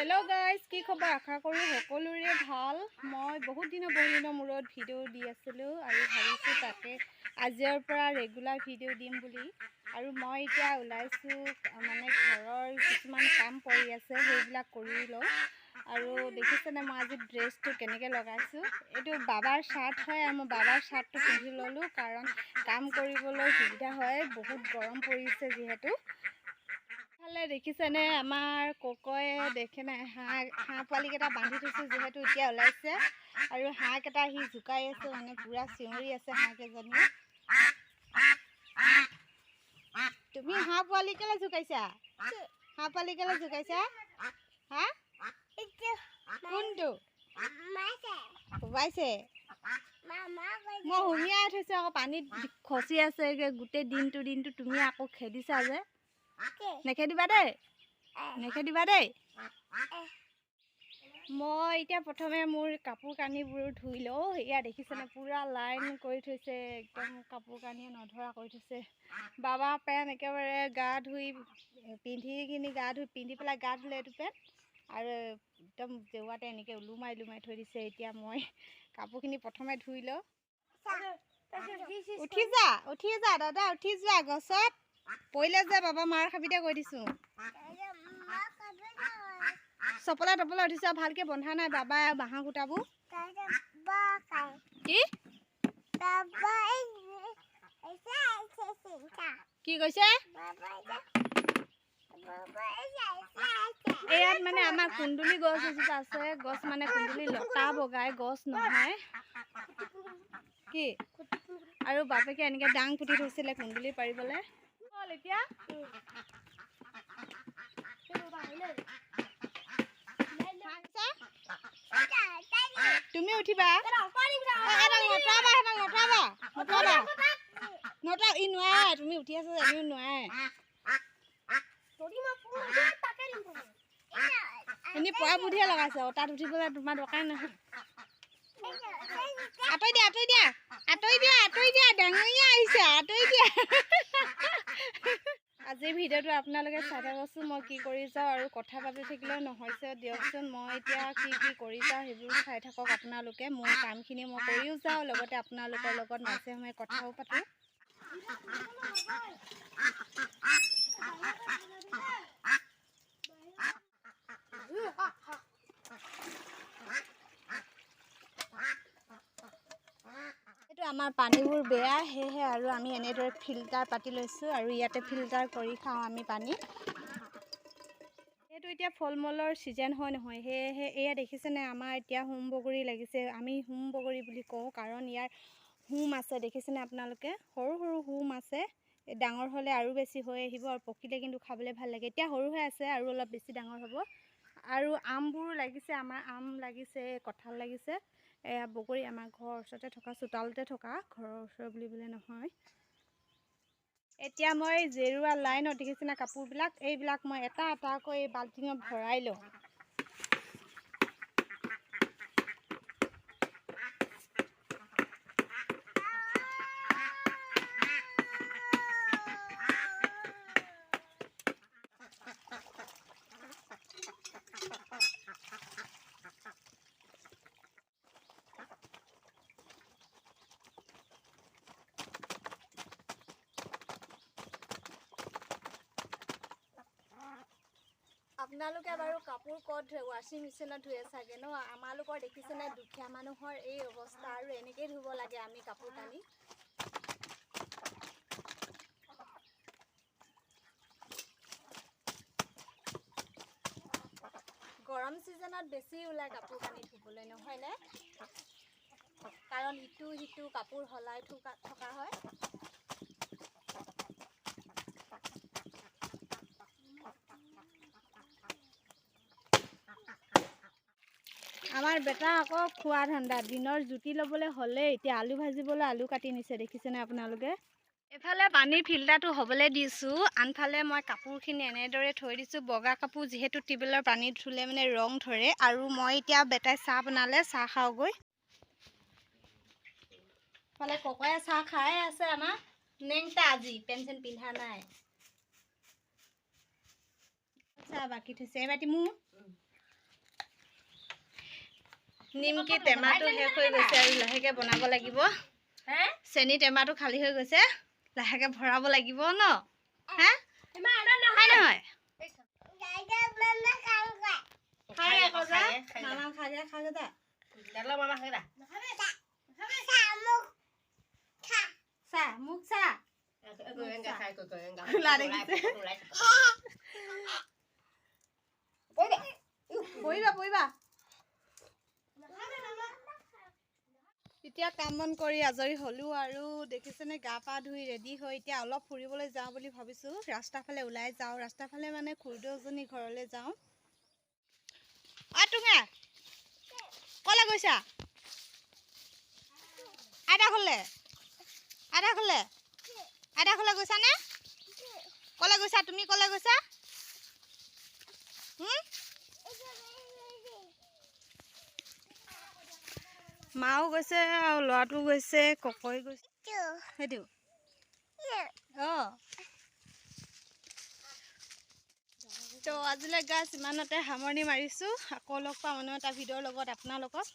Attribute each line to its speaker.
Speaker 1: Hello' guys, কি খবৰ? আশা কৰোঁ সকলোৰে ভাল। মই বহুত দিনৰ মূৰত ভিডিঅ' দি আছিলোঁ আৰু ভাবিছোঁ তাকে আজিৰ পৰা ৰেগুলাৰ ভিডিঅ' দিম বুলি। আৰু মই এতিয়া ওলাইছোঁ, মানে ঘৰৰ কিছুমান কাম পৰি আছে, সেইবিলাক কৰি লওঁ। আৰু দেখিছেনে মই আজি ড্ৰেছটো কেনেকৈ লগাইছোঁ? এইটো বাবাৰ চাৰ্ট হয় আৰু মই বাবাৰ চাৰ্টটো পিন্ধি ল'লোঁ, কাৰণ কাম কৰিবলৈ সুবিধা হয়। বহুত গৰম পৰিছে যিহেতু। ফালে দেখিছেনে আমাৰ ককয়ে দেখেনে হাঁহ পোৱালিকেইটা বান্ধি থৈছোঁ, যিহেতু এতিয়া ওলাইছে। আৰু হাঁহকেইটা আহি জোকাই আছে, মানে পূৰা চিঞৰি আছে হাঁহকেইজনীয়ে। তুমি হাঁহ পোৱালি কেলৈ জোকাইছা? হাঁহ পোৱালি কেলৈ জোকাইছা? হা, কোনটো সোমাইছে? মই সুমিয়াই থৈছোঁ, আকৌ পানীত খচি আছে গোটেই দিনটো। তুমি আকৌ খেদিছা যে, নেখেদিবা দেই, নেখেদিবা দেই। মই এতিয়া প্ৰথমে মোৰ কাপোৰ কানিবোৰ ধুই লওঁ। এয়া দেখিছেনে পূৰা লাইন কৰি থৈছে, একদম কাপোৰ কানিয়ে নধৰা কৰি থৈছে। বাবা পেণ্ট একেবাৰে গা ধুই পিন্ধি কিনি গা ধুই পিন্ধি পেলাই গা ধুলে এইটো পেণ্ট, আৰু একদম জেওৰাতে এনেকৈ ওলোমাই ওলোমাই থৈ দিছে। এতিয়া মই কাপোৰখিনি প্ৰথমে ধুই লওঁ। উঠি যা, উঠি যা দাদা, উঠি যোৱা গছত পৰিলে যে বাবা মাৰ খাবি দে, কৈ দিছোঁ। চপলা টপলা উঠিছে, ভালকে বন্ধা নাই বাবা বাঁহৰ খুঁটাবোৰ। কি কি কৈছে? ইয়াত মানে আমাৰ কুন্দুলি গছ এজোপা আছে। গছ মানে কুন্দুলি লতা বগাই, গছ নহয় কি। আৰু বাপেকে এনেকে ডাং পুতি থৈছিলে কুন্দুলি পাৰিবলৈ। এতিয়া তুমি উঠিবা, নতৰা ই নোৱাৰে। তুমি উঠি আছা, এনেও নোৱাৰে। এনেই পৰা বুদ্ধিয়ে লগাইছে, তাত উঠিবলৈ তোমাৰ দৰকাৰ নহয়। আঁতৰি দিয়া, আঁতৰি দিয়া, আঁতৰি দিয়া, আঁতৰি দিয়া, ডাঙৰীয়া আহিছে, আঁতৰি দিয়া। আজিৰ ভিডিঅ'টো আপোনালোকে চাই থাককচোন, মই কি কৰি যাওঁ। আৰু কথা পাতি থাকিলেও নহৈছে দিয়কচোন। মই এতিয়া কি কি কৰি যাওঁ সেইবোৰ চাই থাকক আপোনালোকে। মোৰ কামখিনি মই কৰিও যাওঁ, লগতে আপোনালোকৰ লগত মাজে সময়ে কথাও পাতোঁ। এইটো আমাৰ পানীবোৰ বেয়া, সেয়েহে আৰু আমি এনেদৰে ফিল্টাৰ পাতি লৈছোঁ আৰু ইয়াতে ফিল্টাৰ কৰি খাওঁ আমি পানী। এইটো এতিয়া ফল মূলৰ ছিজন হয় নহয়, সেয়েহে এয়া দেখিছেনে আমাৰ এতিয়া হোম বগৰী লাগিছে। আমি হোম বগৰী বুলি কওঁ, কাৰণ ইয়াৰ হোম আছে। দেখিছেনে আপোনালোকে? সৰু সৰু হোম আছে। ডাঙৰ হ'লে আৰু বেছি হৈ আহিব, আৰু পকিলে কিন্তু খাবলৈ ভাল লাগে। এতিয়া সৰু হৈ আছে, আৰু অলপ বেছি ডাঙৰ হ'ব। আৰু আমবোৰো লাগিছে, আমাৰ আম লাগিছে, কঁঠাল লাগিছে। এয়া বগৰী আমাৰ ঘৰৰ ওচৰতে থকা, চোতালতে থকা, ঘৰৰ ওচৰ বুলিবলৈ নহয়। এতিয়া মই জেৰুৱা লাইনত দেখিছেনে কাপোৰবিলাক, এইবিলাক মই এটা এটাকৈ এই বাল্টিঙত ভৰাই লওঁ। আপোনালোকে বাৰু কাপোৰ ক'ত ধুৱে? ৱাশ্বিং মেচিনত ধুৱে চাগে ন? আমালোকৰ দেখিছেনে দুখীয়া মানুহৰ এই অৱস্থা, আৰু এনেকেই ধুব লাগে আমি কাপোৰ কানি। গৰম ছিজনত বেছি ওলায় কাপোৰ কানি ধুবলৈ, নহয়নে? কাৰণ ইটো সিটো কাপোৰ সলাই থকা হয়। আমাৰ বেটা আকৌ খোৱা ধান্দা, দিনৰ জুতি ল'বলৈ হ'লে এতিয়া আলু ভাজিবলৈ আলু কাটি নিছে, দেখিছেনে আপোনালোকে? এফালে পানীৰ ফিল্টাৰটো হ'বলৈ দিছোঁ, আনফালে মই কাপোৰখিনি এনেদৰে থৈ দিছোঁ। বগা কাপোৰ যিহেতু টিউবৱেলৰ পানীত ধুলে মানে ৰং ধৰে। আৰু মই এতিয়া বেটাই চাহ বনালে, চাহ খাওঁগৈ। ফালে ককায়ে চাহ খাই আছে আমাৰ। নেংটা আজি পেণ্ট চেন পিন্ধা নাই, চাহ বাকি থৈছে। এবাটি মোৰ নিমকি টেমাটো শেষ হৈ গৈছে আৰু লাহেকৈ বনাব লাগিব। চেনি টেমাটো খালী হৈ গৈছে, লাহেকৈ ভৰাব লাগিব ন। হা, হয় নহয়? পৰিবা পৰিবা। এতিয়া কাম বন কৰি আজৰি হ'লোঁ আৰু দেখিছেনে, গা পা ধুই ৰেডি হৈ এতিয়া অলপ ফুৰিবলৈ যাওঁ বুলি ভাবিছোঁ। ৰাস্তাৰ ফালে ওলাই যাওঁ, ৰাস্তাৰ ফালে মানে খুৰীদেউজনী ঘৰলৈ যাওঁ। অ টুঙা, ক'লৈ গৈছা? আইতা ঘৰলৈ? আইতা ঘৰলৈ? আইতা ঘৰলৈ গৈছানে? ক'লৈ গৈছা তুমি? ক'লৈ গৈছা? মাও গৈছে আৰু ল'ৰাটোও গৈছে, ককৈ গৈছে। সেইটো অঁ। তো আজিলৈ গাছ ইমানতে সামৰণি মাৰিছোঁ। আকৌ লগ পাম অন্য এটা ভিডিঅ'ৰ লগত আপোনালোকক।